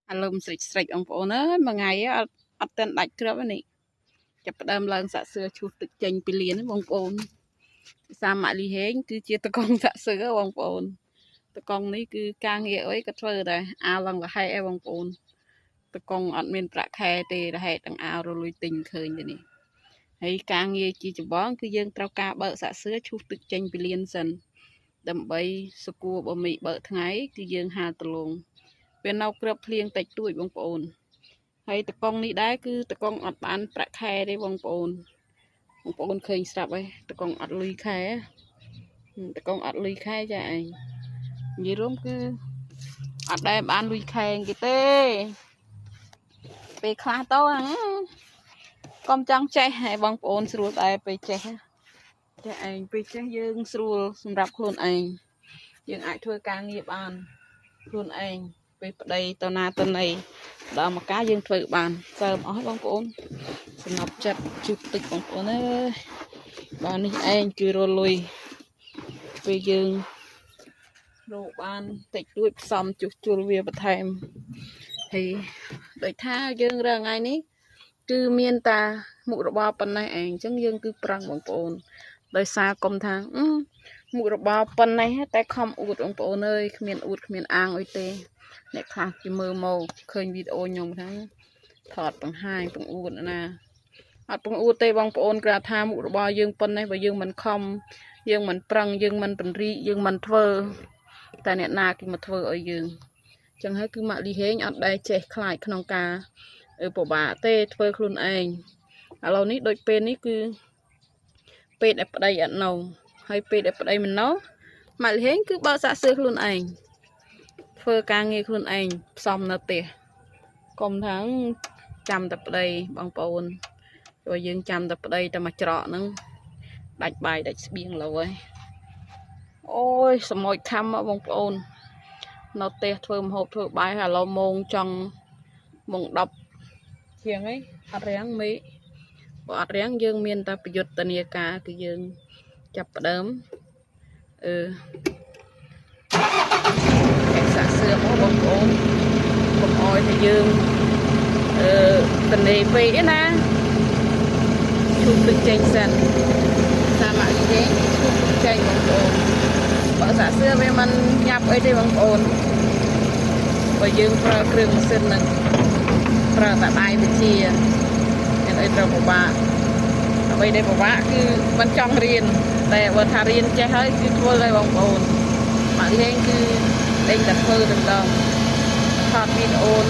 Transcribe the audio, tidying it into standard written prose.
អាលឹមស្រិចស្រិចបងប្អូនអើយមួយថ្ងៃអត់អត់ទាន់ដាច់គ្រាប់នេះចាប់ផ្ដើមឡើងសាក់សឿឈូសទឹកចេញពីលៀនបងប្អូនសាម៉ាក់លីហេងគឺជាតកងសាក់សឿបងប្អូនតកងនេះគឺការងារអីក៏ធ្វើដែរអាវឡើងលហែអីបងប្អូនតកងអត់មានប្រាក់ខែទេរហែទាំងអាវរលុយទិញឃើញទេនេះហើយការងារជាច្បងគឺយើងត្រូវការបើកសាក់សឿឈូសទឹកចេញពីលៀនសិនដើម្បីសគួរបមីបើកថ្ងៃគឺយើងហាលដលងវានៅក្របភ្លៀងតិចតួចបងប្អូនហើយតកងនេះដែរគឺតកងអត់បានប្រាក់ខែទេបងប្អូនបងប្អូនឃើញស្រាប់ហើយតកងអត់លុយខែតកងអត់លុយខែចាឯងនិយាយរួមគឺអត់ដែលបានលុយខែគេទេពេលខ្លះទៅហ្នឹងកុំចង់ចេះឲ្យបងប្អូនស្រួលដែរពេលចេះចេះឯងពេលចេះយើងស្រួលសម្រាប់ខ្លួនឯងយើងអាចធ្វើការងារបានខ្លួនឯងពេលប្តីទៅណាទៅណីដល់មកការយើងធ្វើបានសើមអស់បងប្អូនសំណប់ចិត្តជុះតិចបងប្អូនអើយបាទនេះឯងគឺរលុយពេលយើងរកបានតិចតួចផ្សំជួសជុលវាបន្ថែមហើយដូចថាយើងរាល់ថ្ងៃនេះគឺមានតាមុខរបរប៉ុណ្ណេះឯងអញ្ចឹងយើងគឺប្រឹងបងប្អូនដោយសារកុំថាមុខរបរប៉ុណ្ណេះតែខំអួតបងប្អូនអើយគ្មានអួតគ្មានអាងអីទេអ្នកខ្លះគេមើលមកឃើញវីដេអូខ្ញុំថាថតបង្ហាញបង្អួតណាអត់បង្អួតទេបងប្អូនគ្រាន់ថាមុខរបរយើងប៉ុណ្ណេះបើយើងមិនខំយើងមិនប្រឹងយើងមិនពង្រីកយើងមិនធ្វើតែអ្នកណាគេមកធ្វើឲ្យយើងចឹងហើយគឺម៉ាក់លីហេងអត់ដែលចេះខ្លាចក្នុងការពិបាកទេធ្វើខ្លួនឯងឥឡូវនេះដូចពេលនេះគឺពេលដែលប្តីអត់នៅហើយពេលដែលប្តីមិននៅម៉ាក់លីហេងគឺបើកសាក់សឿខ្លួនឯងធ្វើការងារខ្លួនឯងផ្សំនៅផ្ទះកុំថាចាំតែប្តីបងប្អូនព្រោះយើងចាំតែប្តីតែមកច្រកហ្នឹងដាច់បាយដាច់ស្បៀងឡើយអូយសមោចខំបងប្អូននៅផ្ទះធ្វើម្ហូបធ្វើបាយហើយឥឡូវម៉ោងចង់ម៉ោង10ជាងអីអត់រាំងមេបើអត់រាំងយើងមានតែប្រយុទ្ធនាការគឺយើងចាប់ផ្ដើមអឺអេសាក់សឿមកបងប្អូនកុំអោយថាយើងអឺតនេពេកឯណាឈូសទឹកចេញសិនតាមមកគេឈូសទឹកចេញបងប្អូនបើសាក់សឿវាមិនញាប់អីទេបងប្អូនបើយើងប្រើគ្រឿងម៉ាស៊ីនហ្នឹងប្រើតែដៃវិជាមានអីត្រូវពិបាកអ្វីដែលពិបាកគឺមិនចង់រៀនតែបើថារៀនចេះហើយគឺធ្វើហើយបងប្អូនម៉ាក់លេងគឺដេញតែធ្វើតែម្ដងថតវីដេអូ